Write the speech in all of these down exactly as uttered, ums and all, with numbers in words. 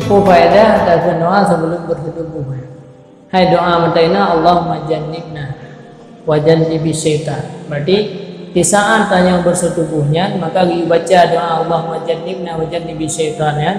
Peue faedah takheun doa sebelum beuseutubuh? Hai doa mantong na, "Allahumma jannibna wa jannibis syaitan." Berarti, di saat tanyoe beuseutubuh nyan, maka geubaca doa, "Allahumma jannibna wa jannibis syaitan" nyan,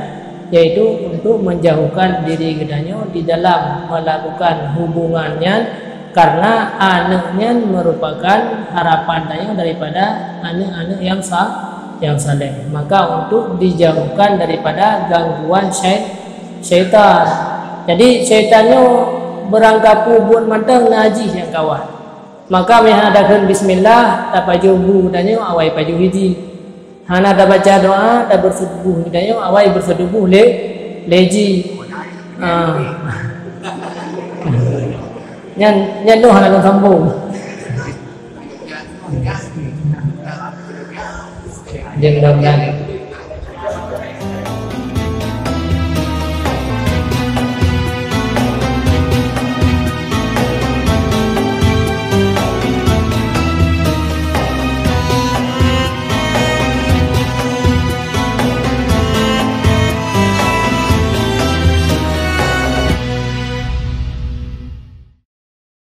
yaitu untuk menjauhkan diri geutanyoe di dalam melakukan hubungan nyan, karena aneuk nyan merupakan harapan tanyoe daripada aneuk-aneuk yang sa-, yang saleh. Maka untuk dijauhkan daripada gangguan syai-, syaitan. Jadi, syaitan nyoe beurangkapeue buet mantong na jih nyang kawan. Maka, meuhana takheun bismillah, tapajoh bu tanyoe awai pajoh hiji. Hana tabaca doa, tabeuseutubuh tanyoe awai beuseutubuh lé, lé jih. Ah. Nyan, nyan lôn hana lôn sambung. Jadi, mudah-mudahan